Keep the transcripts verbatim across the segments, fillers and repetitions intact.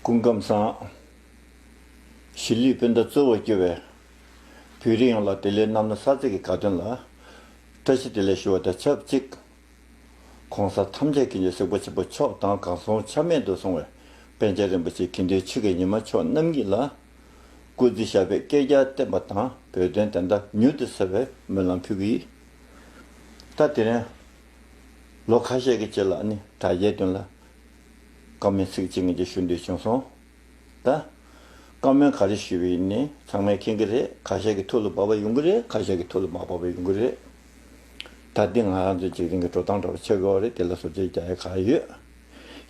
སྐུ་ཁམས་བཟང་། གཞིས་ལུས་སྤུན་ཟླ་གཙོ་བོར་གྱུར་བའི་བོད་རིགས་ཡོངས་ལ་བདེ་ལེགས་རྣམ་གནོན་གསར་ཚེས་ཀྱི་དགའ་སྟོན་ལ་བཀྲ་ཤིས་བདེ་ལེགས་ཞུ་བ་དང་ཆབས་ཅིག། གོང་ས་ཐམས་ཅད་མཁྱེན་ཅིང་གཟིགས་པ་ཆེན་པོ་མཆོག་དང་། གང་གསུང་ཆ་མེད་དུ་སོང་བའི་པཎ་ཆེན་རིན་པོ་ཆེ་དགེ་འདུན་ཆོས་ཀྱི་ཉི་མ་མཆོག་རྣམ་གཉིས་ལ་སྐུ་ཚེ་ཞབས་པད་བསྐལ་བརྒྱར་བརྟན་པ་དང་། བོད་དོན་བདེན་མཐའ་མྱུར་དུ་གསལ་བའི་སྨོན་ལམ་ཕུལ་གྱི་ཡིན། ད་དེ་རིང་ལོ་ཁ་ཤས་ཀྱི་རྗེས་ལ་ནི་དྲ་རྒྱའི་མདུན་ལ་བཀའ་མོལ་ཚིག་གཅིག་ངེད་ཀྱིས་ཞུ་འདོད་བྱུང་སོང་། ད་བཀའ་མོལ་ག་རེ་ཞུས་པ་ཡིན་ནའི་ཚང་མས་མཁྱེན་གྱི་རེད། ཁ་ཤས་ཀྱི་ཐུགས་ལ་བབས་པ་ཡོང་གི་རེད། ཁ་ཤས་ཀྱི་ཐུགས་ལ་མ་བབས་པ་ཡོང་གི་རེད། ད་འདི་ང་རང་ཚོའི་འཇིག་རྟེན་གྱི་འགྲོ་སྟངས་འདྲ་བོ་ཆགས་ཀྱི་ཡོད་རེད། དེ་ལ་བཟོ་བཅོས་རྒྱག་ཡ་ག་ཡོད།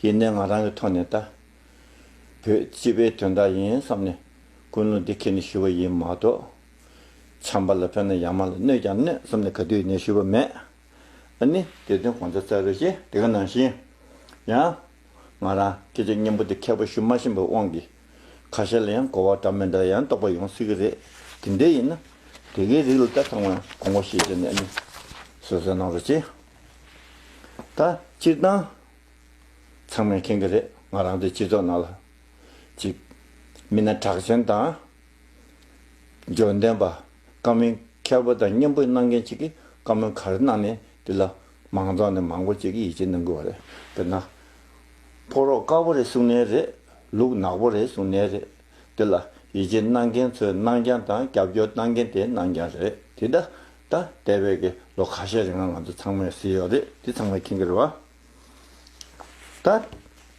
ཡིན་ནའི་ང་རང་གི་ཐོག་ནས་ད་བོད་སྤྱི་པའི་དོན་དག་ཡིན་བསམ་ནས་ཀུན་སློང་འདི་འཁྱེར་ནས་ཞུས་པ་ཡིན་མ་གཏོགས། བྱམས་པ་ལ་ཕན་ན་ཡ་མ་ལ་གནོད་ཀྱང་གནོད་བསམ་ནས་ག་དུས་ནས་ཞུས་པ་མེད། ཨ་ནི་དེ་དོན་གོང་ཚད་བཙལ་རོགས་ཞེས་དེ་ག་ནང་བཞིན། ཡང་ང་རང་སྐད་ཆ་སྙན་པོ་དེ་མཁས་པོ་ཞུ་མ་ཤེས་པའི་དབང་གིས་ཁ་ཤས་ལ་ཡང་གོ་བ་འདྲ་མི་འདྲ་ཡང་རྟོགས་པ་ཡོང་སྲིད་ཀྱི་རེད། དེ་འདྲ་ཡིན་ན་དེ་གའི་རིགས་ལ་ད་ཚང་མ་དགོངས་པ་བཞེས་བྱས་ནས་ཨ་ནི་གསན་གཟིགས་གནང་རོགས་གྱིས། ད་སྤྱིར་བཏང་ཚང་མས་མཁྱེན་གྱི་རེད། ང་རང་ཚོའི་སྤྱི་ཚོགས་ནང་ལ་ཅིག་མི་སྣ་གྲགས་ཅན་དང་། འཇོན་ལྡན་པ། བཀའ་མོལ་མཁས་པོ་དང་སྙན་པོ་གནང་མཁན་ཅིག་གིས་བཀའ་མོལ་ག་རེ་གནང་ནའི་དེ་ལ་མང་ཚོགས་ནས་མང་པོ་ཅིག་གིས་ཡིད་ཆེས་གནང་གི་ཡོད་རེད། དཔེར་ན། ཕོ་རོག་དཀར་པོ་རེད་གསུང་ནའི་རེད། ལུག་ནག་པོ་རེད་གསུང་ནའི་རེད། དེ་ལ་ཡིད་ཆེས་གནང་མཁན་ཚོས་གནང་རྐྱང་དང་རྒྱབ་སྐྱོར་གནང་མཁན་དེས་གནང་རྐྱང་རེད། དེ་ད་ད་འདས་པའི་གི་ལོ་ཁ་ཤས་རིང་ང་ཚོ་ཚང་མས་གཟིགས་ཡོད་རེད། དེ་ཚང་མས་མཁྱེན་གྱི་རེད་བ། ད།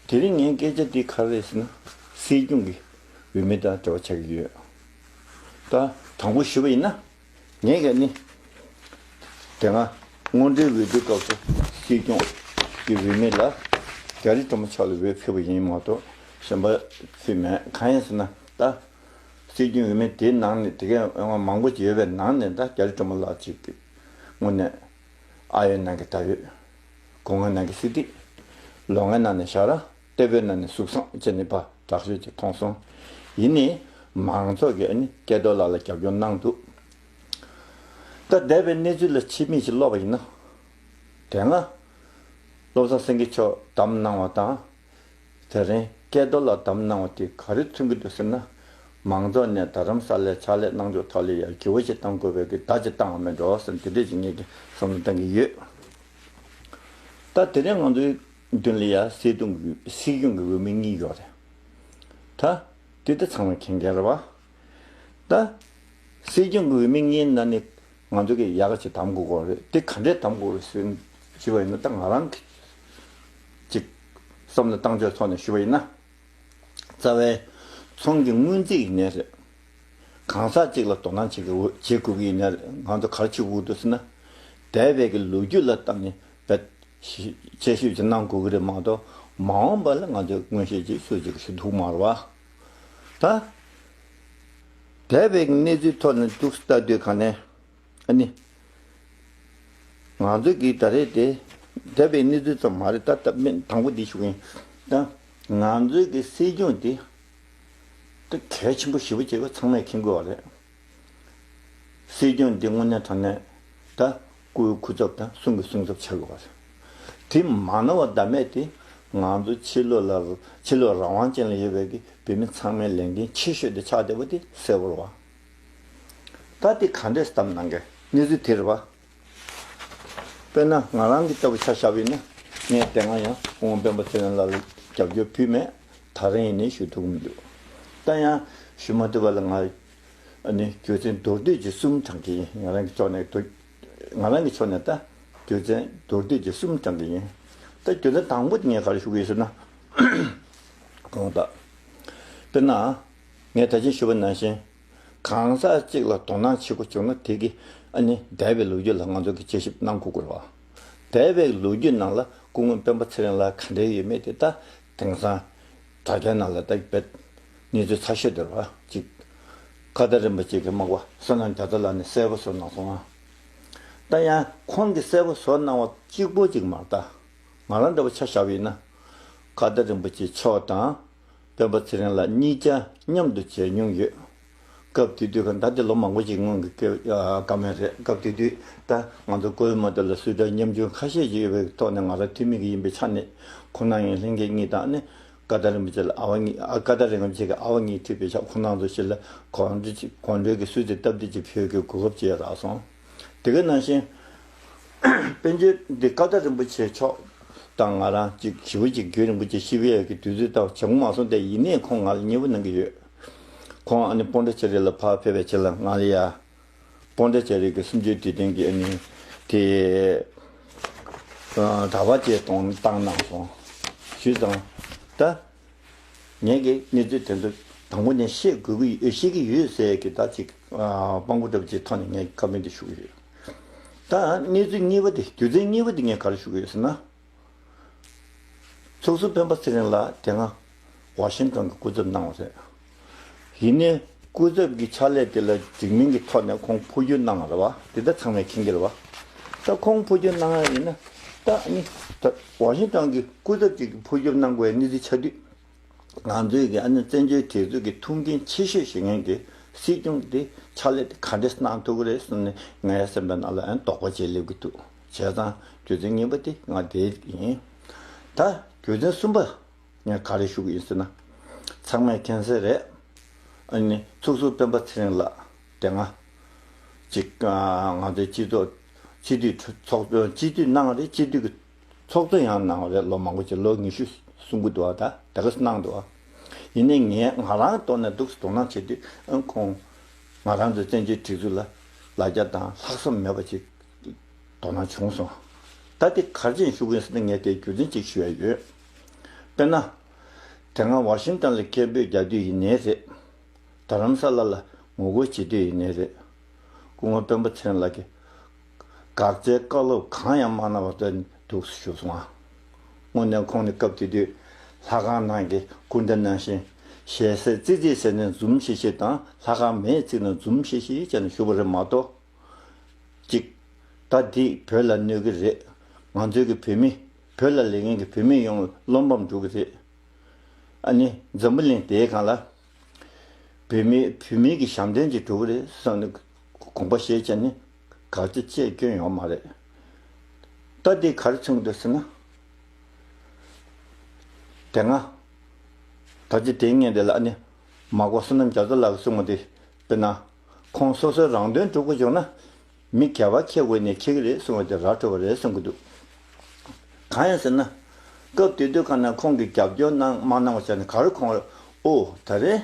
དེ་རིང་ངའི་སྐད་ཆ་འདི་ག་རེ་རེད་ཟེར་ན། སྲིད་སྐྱོང་གི་འོས་མི་དང་འབྲེལ་བ་ཆགས་ཀྱི་ཡོད། ད་དང་པོ་ཞུས་པ་ཡིན་ན། ངས་ག་ནི། དེ་སྔ་སྔོན་འགྲོའི་འོས་བསྡུའི་སྐབས་སུ་སྲིད་སྐྱོང་གི་འོས་མི་ལ་རྒྱ་རི་སྒྲོལ་མ་མཆོག་ལ་འོས་ཕུལ་བ་ཡིན་མ་གཏོགས་གཞན་པ་ཕུལ་མེད། གང་ཡིན་ཟེར་ན་ད། སྲིད་སྐྱོང་འོས་མི་དེའི་ནང་ནས་དེ་གའི་མང་པོ་ཅིག་ཡོད་པའི་ནང་ནས་ད་རྒྱ་རི་སྒྲོལ་མ་ལགས་ཅིག་གི་དངོས་གནས། ཨ་ཡོད་ནང་གི་ད་ཡོད། སྒོ་ངའི་ནང་གི་སྲིད་སྟེགས། ལོ་ངའི་ནང་ནས་ཞྭ་ར། ལྟེ་བའི་ནང་ནས་གཟུགས་བཟང་བྱས་ནས་ཕར་དྲག་ཤོས་ཅིག་མཐོང་སོང་། ཡིན་ནའི་མང་ཚོགས་ཀྱིས་ཨ་ནི་སྐལ་རྡོར་ལགས་ལ་རྒྱབ་སྐྱོར་གནང་འདུག་ད་འདས་པའི་གནས་ཚུལ་ལ་ཕྱི་མིག་ཅིག་ལོག་པ་ཡིན་ན། དེ་སྔ་བློ་བཟང་སེང་གེ་མཆོག་བདམས་གནང་བ་དང་། དེ་རིང་སྐལ་རྡོར་ལགས་བདམས་གནང་བ་དེ་ག་རེ་མཚོན་གྱི་འདུག་ཟེར་ན། མང་ཚོགས་ནས་རྡ་རམ་ས་ལའི་ཕྱག་ལས་གནང་ཕྱོགས་ཐོག་ལ་ཡར་འགྱུར་བ་ཞིག་གཏང་དགོས་པའི་གི་བརྡ་ཅིག་བཏང་བ་མེད་འགྲོ་བསམ་དེ་འདྲས་ཅིག་ངེད་ཀྱིས་བསམ་བློ་གཏང་གི་ཡོད། ད་དེ་རིང་ང་ཚོའི་མདུན་ལ་ཡ་སྲིད་སྐྱོང་གི་སྲིད་སྐྱོང་གི་འོས་མི་གཉིས་ཡོད་རེད། ད་དེ་ད་ཚང་མས་མཁྱེན་མཁན་རེད་བ། ད་སྲིད་སྐྱོང་གི་འོས་མི་གཉིས་ནང་ནས་ང་ཚོ་གི་ཡག་ག་ཅིག་གདམ་དགོས་ཀྱི་རེད། དེ་ག་འདྲས་གདམ་དགོས་རེད་ཟེར་ཞུས་པ་ཡིན་ན། ད་ང་རང་གི་ཅིག་བསམ་བློ་བཏང་ཕྱོགས་ཐོག་ནས་ཞུས་པ་ཡིན་ན། རྩ་བའི་ཚོང་གི་སྔོན་རྩིས་ཡིན་ནའི་རེད། གང་ཟག་ཅིག་ལ་དོ་སྣང་བྱེད་དགོས་བྱེད་དགོས་ཀྱི་ཡིན་ནའི་རེད། ང་ཚོ་ག་རེ་བྱེད་དགོས་འདུག་ཟེར་ན། འདས་པའི་གི་ལོ་རྒྱུས་ལ་བལྟས་ནས་བེད་ཆེ་ཤོས་ཅིག་གནང་དགོས་ཀྱི་རེད་མ་གཏོགས། མ་འོངས་པ་ལ་ང་ཚོས་མངོན་ཤེས་ཅིག་སུ་ཅིག་ཞུ་ཐུབ་མ་རེད་བ། ད་འདས་པའི་གི་གནས་ཚུལ་ཐོག་ནས་འདུག་ལྟ་དུས་ག་ནས། ཨ་ནི། ང་ཚོ་གི་ད་རེས་དེ་འདས་པའི་གནས་ཚུལ་ཙམ་མ་རེད། ད་ལྟ་མི་དང་པོ་འདི་ཞུ་གི་ཡིན། ད་ང་ཚོའི་གི་སྲིད་སྐྱོང་འདི་ད་གལ་ཆེན་པོ་ཞེ་པོ་ཅིག་ཚང་མས་མཁྱེན་དགོས་པ་རེད། སྲིད་སྐྱོང་འདི་དངོས་གནས་དྲང་གནས་ད་སྐུའི་སྐུ་ཚབ་དང་གསུང་གི་གསུང་ཚབ་ཆགས་དགོས་པ་རེད། དེ་མ་ནོར་བ་ཟླ་མེད་དེ་ང་ཚོ་ཕྱི་ལོགས་ལ་ཕྱི་ལོགས་རང་དབང་ཅན་ལ་ཡོད་པའི་གི་བོད་མི་ཚང་མའི་ལས་འགན་ཆེ་ཤོས་དེ་ཆགས་བསྡད་པ་དེ་གསལ་པོ་རེད་བ། ད་དེ་ག་འདྲས་གདམ་གནང་གི་གནས་ཚུལ་དེ་རེད་བ། དཔེར་ན་ང་རང་གི་ལྟ་བུ་ཆ་བཞག་པ་ཡིན་ན། ངས་དེ་སྔ་ཡང་སྐུ་ངོ་སྤེན་པ་ཚེ་རིང་ལགས་ལ་རྒྱབ་སྐྱོར་ཕུལ་མེད། ད་རིང་ཡིན་ནའི་ཞུ་ཐུབ་ཀྱི་མི་འདུག་ད་ཡང་ཞུ་མ་ཐུབ་པ་ལ་ང་ཨ་ནི་རྒྱུ་མཚན་མདོར་བསྡུས་ཀྱི་གསུམ་དྲངས་ཀྱི་ཡིན། ང་རང་གི་ཕྱོགས་ནས་དོ། ང་རང་གི་ཕྱོགས་ནས་ད་རྒྱུ་མཚན་མདོར་བསྡུས་ཀྱི་གསུམ་དྲངས་ཀྱི་ཡིན། ད་རྒྱུ་མཚན་དང་པོ་དེ་ངས་ག་རེ་ཞུ་གི་ཡོད་ཟེར་ན། དགོངས་དག་དཔེར་ན། ངས་ད་ཅི་ཞུས་པ་ནང་བཞིན། གང་ཟག་གཅིག་ལ་དོ་སྣང་བྱེད་དགོས་བྱུང་ན། དེ་གི་ཨ་ནི་འདས་པའི་ལོ་རྒྱུས་ལ་ང་ཚོ་གི་དཔྱད་ཞིབ་གནང་དགོས་ཀྱི་རེད་བ། འདས་པའི་ལོ་རྒྱུས་ནང་ལ་སྐུ་ངོ་སྤེན་པ་ཚེ་རིང་ལགས་ག་འདྲ་ཡོད་མེད་དེ་ད་དེང་སང་དྲ་རྒྱ་ནང་ལ་ད་རྦད་གནས་ཚུལ་ཚ་ཤོས་དེ་རེད་བ། གཅིག་བཀའ་བརྡ་རིན་པོ་ཆེ་གི་མག་པ་བསོད་ནམས་རྒྱ་མཚོ་ལགས་ནས་གསལ་པོ་བཟོ་གནང་སོང་ང་། ད་ཡང་ཁོང་གིས་གསལ་པོ་བཟོ་གནང་བ་གཅིག་པོ་གཅིག་མ་རེད། ད་ང་རང་འདྲ་པོ་ཆ་བཞག་པ་ཡིན་ན། བཀའ་བརྡ་རིན་པོ་ཆེ་མཆོག་དང་། སྤེན་པ་ཚེ་རིང་ལགས་གཉིས་ཆ་མཉམ་དུ་མཇལ་མྱོང་ཡོད། སྐབས་དེ་དུས་ཀ་ད་དེ་ལོ་མང་པོ་ཞིག་སྔོན་གྱི་སྐབས་ཨ་བཀའ་མོལ་རེད། སྐབས་དེ་དུས་ད་ང་ཚོ་ཀོ་ཝེ་མ་ཏ་ལ་སུ་ཌན་ཉམ་ཆུང་ཁ་ཤས་ཤིག་ཡོད་པའི་ཐོག་ནས་ང་རང་འཐུས་མི་གི་ཡིན་པའི་ཆ་ནས། ཁོང་རྣམ་གཉིས་ལྷན་རྒྱས་གཉིས་དང་ནི་ ཀ་ཏ་རིན་པོ་ཆེ་ལ་ཨ་བ་གཉིས། ཨ། ཀ་ཏ་རིན་པོ་ཆེ་གི་ཨ་བ་གཉིས་ཁྲིད་པའི་ཆ་ཁོང་རྣམ་ཚོ་ཞིག་ལ་གོང་འདྲི་གོང་འགྲོས་ཀྱི་གསོལ་ཚིགས་སྟབས་བདེ་ཅིག་ཕུལ་དགོས་གོ་སྐབས་ཅིག་རག་སོང་། དེ་ག་ནང་བཞིན་དཔལ་འབྱོར་འདི་ཀ་ཏ་རིན་པོ་ཆེ་མཆོག་དང་ང་རང་ཅིག་ཞེ་པོ་ཅིག་རྒྱུན་རིང་པོ་ཅིག་ཤི་བའི་གི་དུས་ཚོད་དང་བྱུང་མ་སོང་སྟེ། ཡིན་ནའི་ཁོང་ང་ལ་མཉེས་པོ་གནང་གི་ཡོད། ཁོང་ཨ་ནི་པོན་ཌི་ཆེ་རི་ལ་ཕར་ཕེབས་པའི་ཆེད་ལ་ང་ལ་ཡ། པོན་ཌི་ཆེ་རི་གི་གསུམ་བཅུའི་དུས་སྟོན་གྱི་ཨ་ནི་དེ་གྲྭ་པ་བཅས་གཏོང་བཏང་གནང་སོང་། ཞུས་ཙང་། ད་ངས་ཀྱི་གནས་ཚུལ་དེ་ཚོ་དང་པོ་ནས་ཤེས་དགོས་ཀྱི་ཡོད། ཤེས་ཀྱི་ཡོད་ཟེར་གྱི་ད་ཅིག་ཨ། སྤྲང་པོ་འདྲ་པོ་ཅིག་ཐོག་ནས་ངས་བཀའ་མོལ་འདི་ཞུ་གི་ཡོད། ད་གནས་ཚུལ་གཉིས་པ་དེ། རྒྱུ་མཚན་གཉིས་པ་དེ་ངས་ག་རེ་ཞུ་གི་ཡོད་ཟེར་ན། ཚོགས་ཟུར་སྤེན་པ་ཚེ་རིང་ལགས་དེ་སྔ་ཝ་ཤིང་ཏོན་གྱི་སྐུ་ཚབ་གནང་བ་རེད། ཡིན་ནའི་སྐུ་ཚབ་ཀྱི་ཕྱག་ལས་དེ་ལ་འགྲིག་མིན་གྱི་ཐོག་ནས་ཁོང་འཕོ་འགྱུར་གནང་བ་རེད་བ། དེ་ད་ཚང་མས་མཁྱེན་གྱི་རེད་བ། ད་ཁོང་འཕོ་འགྱུར་གནང་ཡ་ཡིན་ན། ད་ནི་ད་ཝ་ཤིང་ཏོན་གྱི་སྐུ་ཚབ་ཅིག་འཕོ་འགྱུར་གནང་དགོས་ཡ་གནས་ཚུལ་ཆགས་དུས། ང་ཚོའི་གི་ཨ་ནི་བཙན་བྱོལ་སྒྲིག་འཛུགས་ཀྱི་ཐུགས་འགན་ཆེ་ཤོས་བཞེས་མཁན་གྱི་སྲིད་སྐྱོང་དེ་ཕྱག་ལས་དེ་ག་འདྲས་གནང་ཐུབ་ཀྱི་རེད་གསུངས་ནས། ངའི་སེམས་པའི་ནང་ལ་ཨ་ནི་དོགས་པ་བྱས་སླེབས་ཀྱི་འདུག། བྱས་ཙང་རྒྱུ་མཚན་གཉིས་པ་དེ་ང་དེ་ཡིན། ད་རྒྱུ་མཚན་གསུམ་པ་ངས་ག་རེ་ཞུ་གི་ཡིན་ཟེར་ན། ཚང་མས་མཁྱེན་གསལ་རེད། ཨ་ནི་ཚོགས་ཟུར་སྤེན་པ་ཚེ་རིང་ལགས་དེ་སྔ་ཅིག་ང་ཚོའི་སྤྱི་ཚོགས་སྤྱི་འཐུས་ཚོགས་གཙོ་སྤྱི་འཐུས་གནང་རེད། སྤྱི་འཐུས་ཀྱི་ཚོགས་གཙོ་ཡང་གནང་བ་རེད། ལོ་མང་པོ་ཅིག་ལོ་ཉི་ཤུ་སོང་གི་འདུག། ཨ། ད་དེ་ག་གནང་འདུག། ཨ། ཡིན་ནའི་ངས་ང་རང་ཐོག་ནས་འདུག་སེ་དོ་སྣང་བྱེད་དུས། ཨ། ཁོང་ང་རང་ཚོའི་བཙན་བྱོལ་སྒྲིག་འཛུགས་ལ་ལ་རྒྱ་དང་ལྷག་བསམ་མེད་པ་ཅིག་དོ་སྣང་བྱུང་སོང་། ད་དེ་ག་རེ་བྱས་ནས་ཞུ་གི་ཡིན་ཟེར་ན། ངས་དེའི་རྒྱུ་མཚན་ཅིག་ཞུ་ཡ་ཡོད། དཔེར་ན། དེ་སྔ་ཝ་ཤིང་ཏོན་ལ་སྐད་འབོད་རྒྱག་དུས་ཡིན་ནའི་རེད། རྡ་རམ་ས་ལ་ལ་ངོ་རྒོལ་བྱེད་དུས་ཡིན་ནའི་རེད། སྐུ་ངོ་སྤེན་པ་ཚེ་རིང་ལགས་ཀྱིས་དགག་བྱའི་བཀའ་སློབ་གང་ཡང་མ་གནང་བར་ད་འདུག་སེ་བཞུགས་སོང་ང་། དངོས་གནས་ཁོང་ནི་སྐབས་དེ་དུས་ལྷ་ཁང་ནང་གི་སྐུ་འདྲ་ནང་བཞིན། ཞལ་ཟས་ཙི་ཙི་ཟས་ནས་འཛུམ་ཤིག་ཤིག་དང་། ལྷ་ཁང་མེས་ཚིག་ནས་འཛུམ་ཤིག་ཤིག་བྱས་ནས་བཞུགས་པ་རེད་མ་གཏོགས། གཅིག། ད་འདི་བོད་ལ་གནོད་ཀྱི་རེད། ང་ཚོའི་གི་བོད་མི། བོད་ལ་ལས་ངན་གྱི་བོད་མི་ཡོངས་བློ་ཕམ་འགྲོ་གི་རེད། ཨ་ནི་འཛམ་བུ་གླིང་དེའི་སྒང་ལ་བོད་མི་བོད་མི་གི་ཞབས་བརྟན་ཅིག་འགྲོ་གི་རེད་བསམ་ནས་དགོངས་པ་བཞེས་བྱས་ནས་དགག་བྱ་ཅིག་བསྐྱོན་ཡོད་མ་རེད། ད་འདི་ག་རེ་མཚོན་གྱི་འདུག་ཟེར་ན། དེ་སྔ་ད་ཅི་དེ་ངས་འདི་ལ་ཨ་ནི་མ་གོ་བསོད་ནམས་རྒྱ་མཚོ་ལགས་གསུངས་པ་དེ། དཔེར་ན། ཁོང་སོ་སོའི་རང་དོན་སྒྲུབ་དགོས་བྱུང་ན། མི་སྒེར་པ་ཁྱེད་དགོས་ནས་ཁྱེད་ཀྱི་རེད་གསུངས་པ་དེ་ར་འཕྲོད་པ་རེད་བསམ་གྱི་འདུག། གང་ཡིན་ཟེར་ན། སྐབས་དེ་དུས་སྒང་ནས་ཁོང་གིས་རྒྱབ་སྐྱོར་གནང་མ་གནང་བ་བྱས་ནས་ག་རེ་ཁོང་ལ། ཨོ། ད་རེས་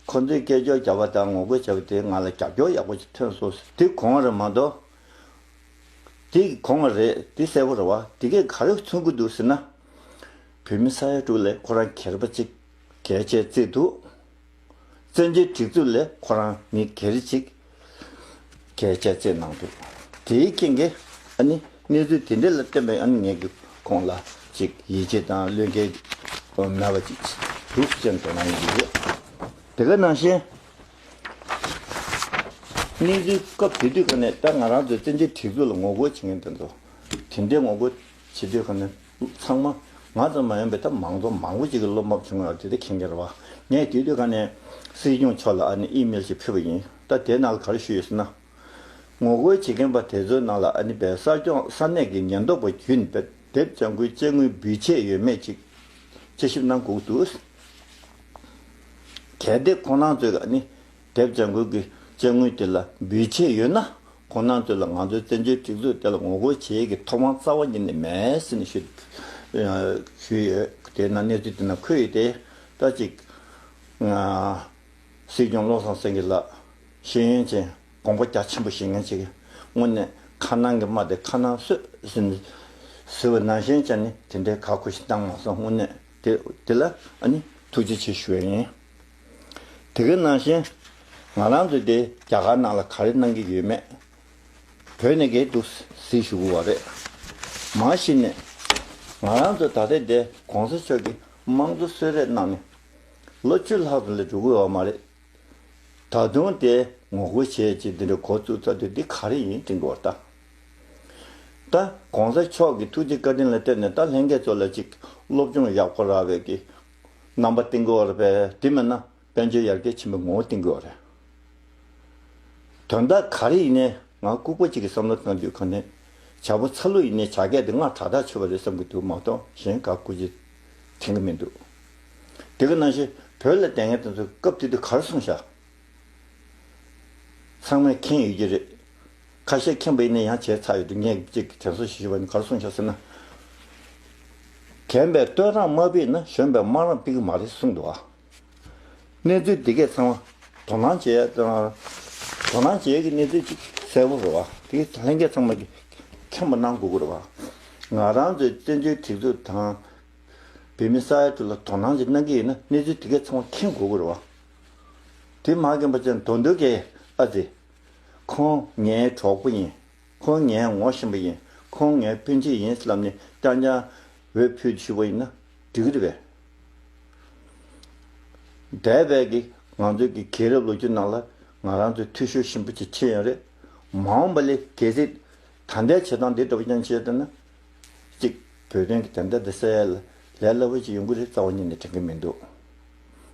ཁོ་ཚོས་སྐད་ཅོར་བརྒྱབ་པ་དང་ངོ་རྒོལ་བྱས་པ་དེ་ང་ལ་རྒྱབ་སྐྱོར་ཡག་པོ་ཞིག་ཐོན་སོང་། དེ་དགོངས་པ་རེད་མ་གཏོགས། དེ་དགོངས་པ་རེད། དེ་གསལ་པོ་རེད་བ། དེ་གས་ག་རེ་མཚོན་གྱི་འདུག་ཟེར་ན། བོད་མི་ས་ཡ་དྲུག་ལས་ཁོ་རང་སྒེར་པ་གཅིག་གལ་ཆེ་བརྩིས་འདུག། བཙན་བྱོལ་སྒྲིག་འཛུགས་ལས་ཁོ་རང་མི་སྒེར་གཅིག་གལ་ཆེ་བརྩིས་གནང་འདུག། དེའི་རྐྱེན་གྱིས་ཨ་ནི་གནས་ཚུལ་དེ་འདྲ་ལ་བརྟེན་པའི་ཨ་ནི་ངས་ཀྱི་ཁོང་ལ་ཅིག་ཡིད་ཆེས་དང་བློས་འགེལ་མེད་པ་ཅིག་འདུག་ཅེས་དོ་སྣང་ཡོང་གི་ཡོད། དེ་ག་ནང་བཞིན། གནས་ཚུལ་སྐབས་དེ་དུས་སྒང་ནས་ད་ང་རང་ཚོའི་བཙན་བྱོལ་སྒྲིག་འཛུགས་ལ་ངོ་རྒོལ་བྱེད་མཁན་དེ་ཚོ། དེ་འདྲའི་ངོ་རྒོལ་བྱེད་དུས་སྒང་ནས་ཚང་མ་ང་ཙམ་མ་ཡིན་པའི་ད་མང་ཚོགས་མང་པོ་ཅིག་གིས་བློ་མ་བྱུང་བ་དེ་འདྲ་མཁྱེན་གྱི་རེད་བ། ངས་དེ་དུས་སྒང་ནས་སྲིད་སྐྱོང་མཆོག་ལ་ཨ་ནི་ཨི་མེལ་ཞིག་ཕུལ་བ་ཡིན། ད་དེའི་ནང་ལ་ག་རེ་ཞུས་ཡོད་ཟེར་ན། ངོ་རྒོལ་བྱེད་མཁན་པ་དེ་ཚོའི་ནང་ལ་ཨ་ནི་བའི་ས་སྐྱོང་ས་གནས་ཀྱི་ཉེན་རྟོག་པ་བརྒྱུད་ནས་དེབ་ལྗང་ཁུའི་དཔྱ་དངུལ་འབུལ་ཆད་ཡོད་མེད་ཅིག་དཔྱད་ཞིབ་གནང་དགོས་འདུག། གལ་ཏེ་ཁོང་རྣམ་ཚོས་ཨ་ནི་དེབ་ལྗང་ཁུ་གི་དཔྱ་དངུལ་དེ་ལ་འབུལ་ཆད་ཡོད་ན། ཁོང་རྣམ་ཚོ་ལ་ང་ཚོའི་བཙན་བྱོལ་སྒྲིག་འཛུགས་དེ་ལ་ངོ་རྒོལ་བྱེད་ཡས་ཀྱི་ཐོབ་དབང་རྩ་བ་ཉིད་ནས་མེད་ཟེར་ནས་ཞུ་ཞུས་ཡོད། དེས་ན་གནས་ཚུལ་དེ་ན་འཁོད་ཡོད་དེ། ད་ཅིག་ང་སྲིད་སྐྱོང་བློ་བཟང་སེང་གེ་ལགས་ཤེས་ཡོན་ཅན། དགོངས་པ་རྒྱ་ཆེན་པོ་བཞེས་མཁན་ཅིག་གིས་དངོས་གནས་ཁ་ནང་གི་རྨ་དེ་ཁ་ནང་གསོས་ཟེར་ནས་ཟེར་བ་ནང་བཞིན་བྱས་ནས་དེ་འདྲའི་ཁག་ཁུར་ཞིག་བཏང་མ་སོང་། དངོས་གནས་དེ་དེ་ལ་ཨ་ནི་ཐུགས་རྗེ་ཆེ་ཞུ་ཡ་ཡིན། དེ་ག་ནང་བཞིན་ང་རང་ཚོ་དེ་རྒྱ་གར་ནང་ལ་ག་རེ་གནང་གི་ཡོད་མེད་བོད་ནས་གས་འདུག་གཟིགས་ཞུ་དགོས་པ་རེད། མ་གཞི་ནས་ང་རང་ཚོ་ད་ལྟ་དེ་གོང་ས་མཆོག་གིས་དམངས་གཙོ་གསོལ་རས་གནང་ནས་ལོ་བཅུ་ལྷག་ཙམ་ལས་འགྲོ་གི་ཡོད་མ་རེད། ད་དུང་དེ་ངོ་རྒོལ་བྱས་ཅིག་འདི་འདྲ་འགོ་བཙུགས་ཚར་དུས་འདི་ག་རེ་ཡིན་དྲན་གི་ཡོད་རེད་ད། ད་གོང་ས་མཆོག་གི་ཐུགས་རྗེ་བཀའ་དྲིན་ལ་བརྟེན་ནས་ད་ལྷན་རྒྱས་ཚོ་ལ་ཅིག་སློབ་སྦྱོང་ཡག་པོ་རག་པའི་གི་རྣམ་པ་བསྟན་གི་ཡོད་རེད་པས། དེ་མིན་ན་དཔལ་འབྱོར་ཡར་རྒྱས་ཕྱིན་པའི་ངོ་བོ་བསྟན་གི་ཡོད་རེད། དོན་དག་ག་རེ་ཡིན་ནའི་ང་ལྐུགས་པ་གཅིག་གི་བསམ་བློ་བཏང་དུས་ག་ནས་བྱ་ཕོ་ཚ་ལུ་ཡིན་ནའི་བྱ་སྐད་དེ་སྔར་དྲག་ཐག་ཆོད་པ་རེད་བསམ་གི་འདུག་མ་གཏོགས་གཞན་ག་སྐུ་ཅི་དྲན་གི་མི་འདུག། དེ་ག་ནང་བཞིན་བོད་ལ་བསྡད་མཁན་དེ་ཚོ་སྐབས་དེ་དུས་ག་རེ་གསུངས་ཤག་ཚང་མས་མཁྱེན་ཡོད་ཀྱི་རེད། ཁ་ཤས་མཁྱེན་པ་ཡིན་ན་ཡང་བྱས་ཚར་ཡོད་དུས། ངས་གཅིག་དྲན་གསོ་ཞུ་ཞུ་བ་ནི་ག་རེ་གསུངས་ཤག་ཟེར་ན། རྒན་པས་བསྟོད་རང་མ་ཕུལ་ན་གཞོན་པས་སྨད་རང་ཕུལ་གྱི་མ་རེད་གསུངས་འདུག་ཨ། གནས་ཚུལ་འདི་གས་ཚང་མ་དོ་སྣང་བྱེད་ཡ་དང་། དོ་སྣང་བྱེད་ཡ་གི་གནས་ཚུལ་ཅིག་གསལ་པོ་རེད་བ། དེ་ལྷན་རྒྱས་ཚང་མ་གིས་མཁྱེན་པ་གནང་དགོས་ཀྱི་རེད་བ། ང་རང་ཚོའི་བཙན་བྱོལ་སྒྲིག་འཛུགས་དང་། བོད་མི་ས་ཡ་དྲུག་ལ་དོ་སྣང་ཅིག་གནང་གི་ཡིན་ན་གནས་ཚུལ་དེ་གས་ཚང་མ་མཁྱེན་དགོས་ཀྱི་རེད་བ། དེ་མ་མཁྱེན་པ་ཅན་དོན་དུ་གས་ཨ་ཙི། ཁོང་ངའི་གྲོགས་པོ་ཡིན། ཁོང་ངའི་ངོ་ཤེས་པ་ཡིན། ཁོང་ངའི་སྤུན་མཆེད་ཡིན་ལབ་ནས་རྐྱང་རྐྱང་འོས་ཕུལ་ཞུས་པ་ཡིན་ན་འགྲིག་གི་རེད་པས། འདས་པའི་གི་ང་ཚོའི་གི་རྒྱལ་རབས་ལོ་རྒྱུས་ནང་ལ་ང་རང་ཚོའི་འཐུས་ཤོར་ཞན་པོ་ཅིག་ཕྱིན་ཡོད་རེད། མ་འོངས་པ་ལས་གལ་སྲིད་ད་ལྟའི་བྱེད་སྟངས་འདི་འདྲ་པོ་ཀྱང་བྱས་བསྡད་ན། གཅིག་བོད་དོན་གྱི་དོན་དག་འདི་སེལ་ཡ་ལ་ལས་སླ་པོ་ཅིག་ཡོང་གི་རེད་རྩ་བ་ཉིད་ནས་དྲན་གྱི་མི་འདུག་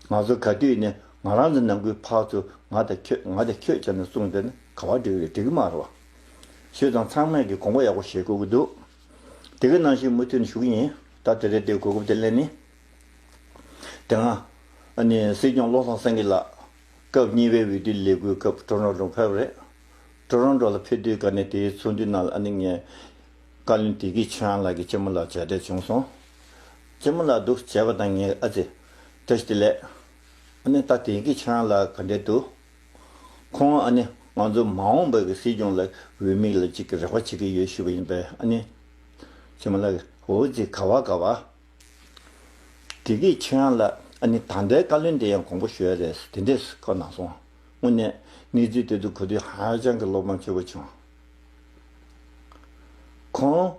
ང་ཚོ་ག་དུས་ནས་ང་རང་ཚོ་ནང་ཁུལ་ཕར་ཚུར་ང་དང་ཁྱོད་ང་དང་ཁྱོད་བྱས་ནས་གསུངས་བསྡད་ན་ག་པར་འགྲིག་གི་རེད། འགྲིག་གི་མ་རེད་བ། བྱས་ཙང་ཚང་མས་ཀྱི་དགོངས་པ་ཡག་པོ་བཞེས་དགོས་ཀྱི་འདུག་དེ་ག་ནང་བཞིན་མུ་མཐུད་ནས་ཞུ་གི་ཡིན། ད་དེ་རེད། དེ་གོ་སྐབས་དེ་ལེན་ནི། དེ་སྔ་ཨ་ནི་སྲིད་སྐྱོང་བློ་བཟང་སེང་གེ་ལགས་སྐབས་གཉིས་པའི་འོས་བསྡུའི་ལས་འགུལ་སྐབས་ཊོ་རོན་ཊོ་ཕེབས་པ་རེད། ཊོ་རོན་ཊོ་ལ་ཕེབས་དུས་ག་ནས་དེའི་ཚོགས་འདུའི་ནང་ལ་ཨ་ནི་ངས་བཀའ་བློན་བདེ་སྐྱིད་ཆོས་དབྱངས་ལགས་ཀྱི་སྤྱི་མོ་ལགས་མཇལ་འཕྲད་བྱུང་སོང་། སྤྱི་མོ་ལགས་འདུག་མཇལ་བ་དང་ངས་ཨ་ཙི། བཀྲ་ཤིས་བདེ་ལེགས། ཨ་ནི་ད་བདེ་སྐྱིད་ཆོས་དབྱངས་ལགས་ག་འདྲས་འདུག་ཁོང་ཨ་ནི་ང་ཚོ་མ་འོངས་པའི་གི་སྲིད་སྐྱོང་ལ་འོས་མི་ལ་གཅིག་གི་རེ་བ་བྱེད་ཀྱི་ཡོད་ཞུས་པ་ཡིན་པས། ཨ་ནི་སྤྱི་མོ་ལགས་ཀྱིས་འོ་ཙི་ག་བ་ག་བ། བདེ་སྐྱིད་ཆོས་དབྱངས་ལགས་ཨ་ནི་ད་ལྟའི་བཀའ་བློན་དེ་ཡང་དགོངས་པ་ཞུ་ཡ་རེད་དེ་འདྲས་བཀའ་གནང་སོང་། དངོས་གནས་གནས་ཚུལ་དེ་ཚོ་གོ་དུས་ཧ་ཅང་གི་བློ་ཕམ་ཆེན་པོ་བྱུང་། ཁོང་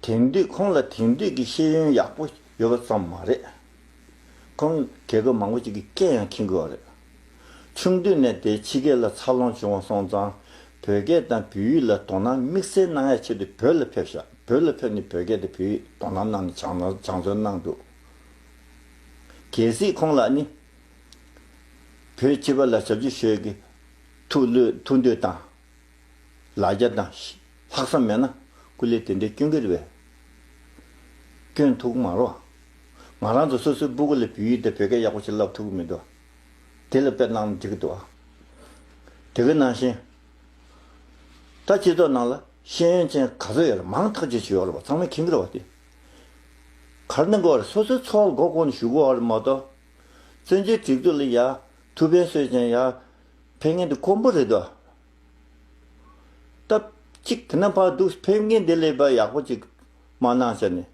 དེང་དུས་ཁོང་ལ་དེང་དུས་ཀྱི་ཤེས་ཡོན་ཡག་པོ་ཡོད་པ་ཙམ་མ་རེད། ཁོང་རྒྱལ་ཁབ་མང་པོ་ཅིག་གི་སྐད་ཡང་མཁྱེན་གྱི་ཡོད་རེད། ཆུང་དུས་ནས་དེ་ཕྱི་རྒྱལ་ལ་འཚར་ལོངས་བྱུང་བ་སོང་ཙང་བོད་སྐད་དང་བོད་ཡིག་ལ་དོ་སྣང་དམིགས་བསལ་གནང་ཡ་ཆེད་དུ་བོད་ལ་ཕེབས་ཤག་བོད་ལ་ཕེབས་ནས་བོད་སྐད་དང་བོད་ཡིག་དོ་སྣང་གནང་ནས་སྦྱང་སྦྱང་བརྩོན་གནང་འདུག་གལ་སྲིད་ཁོང་ལ་ནི་བོད་སྤྱི་པ་ལ་ཞབས་ཕྱི་ཞུ་ཡ་གི་ཐུགས་བློས་ཐུགས་འདོད་དང་། ལ་རྒྱ་དང་ལྷག་བསམ་མེད་ན་སྐུ་ལས་དེ་འདྲའི་སྐྱོན་གྱི་རེད་པས། སྐྱོན་ཐུབ་ཀྱི་མ་རེད། ང་རང་ཚོ་སོ་སོའི་སྤུ་གུ་ལ་བོད་ཡིག་དང་བོད་སྐད་ཡག་པོ་ཞིག་བསླབ་ཐུབ་ཀྱི་མི་འདུག་དེ་ལ་དཔེ་གནང་ན་འགྲིག་གི་འདུག་དེ་ག་ནང་བཞིན། ད་སྤྱི་ཚོགས་ནང་ལ་ཤེས་ཡོན་ཅན་ག་ཚོད་ཡོད་རེད། མང་ཐག་ཆོད་ཅིག་ཡོད་རེད་པ། ཚང་མས་མཁྱེན་གྱི་རེད་པ། དེ་ག་རེ་གནང་དགོས་རེད། སོ་སོའི་འཚོ་བ་མགོ་སྐོར་ནས་ཞུ་དགོས་རེད་མ་གཏོགས། བཙན་བྱོལ་སྒྲིག་འཛུགས་ལ་ཡ་ཐུགས་ཕན་གསོས་ཅན་ཡ་ཕེབས་མཁན་དེ་དཀོན་པོ་རེད་དོ། སྟབས་གཅིག་དེ་ན་ཕར་འདུག་ཕེབས་མཁན་དེ་ལས་ཕར་ཡག་པོ་ཅིག་མ་གནང་བྱས་ནས་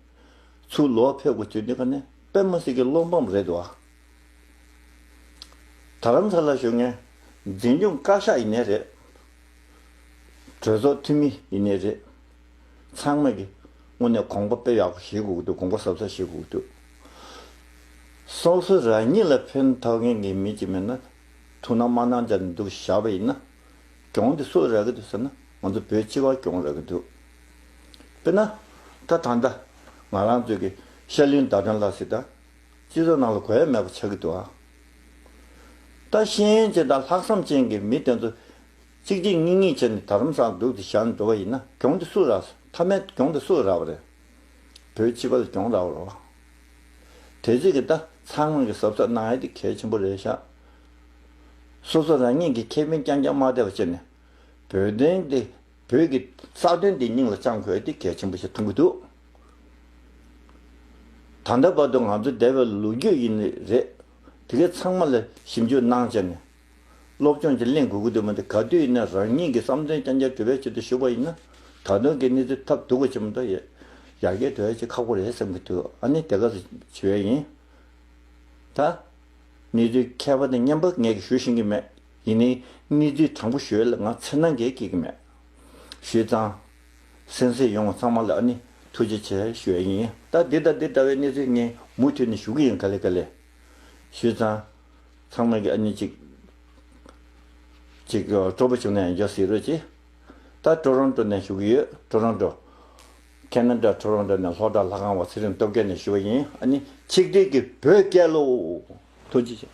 ཚུར་ལོག་ཕེབས་དགོས་བྱུང་དུས་ཀ་ནས་དཔེ་མི་སྲིད་ཀྱི་བློ་ཕམ་རེད་དོ། རྡ་རམ་ས་ལ་བཞུགས་མཁན་འཛིན་སྐྱོང་བཀའ་ཤག་ཡིན་ནའི་རེད། གྲོས་ཚོགས་འཐུས་མི་ཡིན་ནའི་རེད། ཚང་མ་གིས་དངོས་གནས་དགོངས་པ་དཔེ་ཡག་པོ་བཞེས་དགོས་ཀྱི་འདུག་དགོངས་པ་ཟབ་ཟབ་བཞེས་དགོས་ཀྱི་འདུག་སོ་སོ་རང་ཉིད་ལ་ཕན་ཐོགས་མཁན་གྱི་མི་གཅིག་མེད་ན་ཐུགས་སྣང་མ་གནང་བྱས་ནས་འདུག་བཞག་པ་ཡིན་ན། གྱོང་དེ་སུ་ལ་རག་གི་འདུག་ཟེར་ན་ང་ཚོ་བོད་སྤྱི་པར་གྱོང་རག་གི་འདུག་དཔེར་ན། ད་ད་ལྟ་ང་རང་ཚོའི་གི་ཤར་གླིང་ཟླ་སྒྲོན་ལགས་ཟེར་ད། སྤྱི་ཚོགས་ནང་ལ་གོ་ཡ་མེད་པ་ཆགས་ཀྱི་འདུག་ཨ། ད་ཤེས་ཡོན་ཅན་དང་ལྷག་བསམ་ཅན་གྱི་མི་དེ་ཚོ་གཅིག་གཅིག་གཉིས་གཉིས་བྱས་ནས་རྡ་རམ་ས་ལ་འདུག་སྟེ་བཞག་ནས་འགྲོ་བ་ཡིན་ན་གྱོང་དེ་སུ་རག་མཐའ་མའི་གྱོང་དེ་སུ་རག་པ་རེད། བོད་སྤྱི་པ་ལ་གྱོང་རག་པ་རེད་བ། དེ་ཚོས་ཀྱི་ད་ཚང་མ་གི་གཟབ་གཟབ་གནང་ཡ་དེ་གལ་ཆེན་པོ་རེད་ཤག་སོ་སོ་རང་ཉིད་ཀྱི་ཁེ་ཕན་རྐྱང་རྐྱང་མ་བལྟས་པ་བྱས་ནས་བོད་དོན་དེ། བོད་ཀྱི་ས་དོན་དེ་སྙིང་ལ་བཅངས་དགོས་དེ་གལ་ཆེན་པོ་ཞིག་མཐོང་གི་འདུག་ད་ལྟ་བར་དུ་ང་ཚོ་འདས་པའི་ལོ་རྒྱུས་ཡིན་ནི་རེད། དེ་གའི་ཚང་མ་ལ་ཞིབ་འཇུག་གནང་བྱས་ནས་སློབ་སྦྱོང་ཅིག་ལེན་དགོས་ཀྱི་འདུག་མ་གཏོགས་ག་དུས་ཡིན་ན་རང་ཉིད་ཀྱི་བསམ་དོན་རྐྱང་རྐྱང་འགྲུབ་པའི་ཆེད་དུ་ཞུགས་པ་ཡིན་ན་ད་དུང་གི་གནས་ཚུལ་ཐབས་སྡུག་པ་ཆེན་པོ་འདུག་ཡ་ཡར་རྒྱས་འགྲོ་ཡ་ཅིག་ཁག་པོ་རེད་བསམ་གྱི་འདུག་ཨ་ནི་དེ་ག་ཚོད་བྱེད་ཡ་ཡིན། ད། གནས་ཚུལ་མཁས་པ་དང་མཉམ་པོ་ངས་ཀྱིས་ཞུ་ཤེས་ཀྱི་མེད། ཡིན་ནའི་གནས་ཚུལ་དྲང་པོ་ཞུ་ཡ་ལ་ང་འཚེར་སྣང་གང་ཡང་སྐྱེ་གི་མེད། ཞུས་ཙང་། གསན་གཟིགས་ཡོང་བ་ཚང་མ་ལ་ཨ་ནི་ཐུགས་རྗེ་ཆེ་ཞུ་ཡ་ཡིན། ད་འདི་དང་འདི་འདྲ་བའི་གནས་ཚུལ་ངས་མུ་མཐུད་ནས་ཞུ་གི་ཡིན། ག་ལེ་ག་ལེ། ཞུས་ཙང་། ཚང་མ་གིས་ཨ་ནི་ཅིག་ཅིག་སྤྲོ་པོ་བྱུང་ན་ཡང་འཇོག་ཟེར་རོགས་གྱིས། ད་ཊོ་རོན་ཊོ་ནས་ཞུ་གི་ཡོད། ཊོ་རོན་ཊོ། ཁེ་ན་ཌ་ཊོ་རོན་ཊོ་ནས་ལྷོ་བྲག་ལྷ་ཁང་བ་ཚེ་རིང་སྟོབས་རྒྱལ་ནས་ཞུ་བ་ཡིན། ཨ་ནི་ཆིག་སྒྲིལ་གྱིས་བོད་རྒྱལ་ལོ། ཐུགས་རྗེ་ཆེ།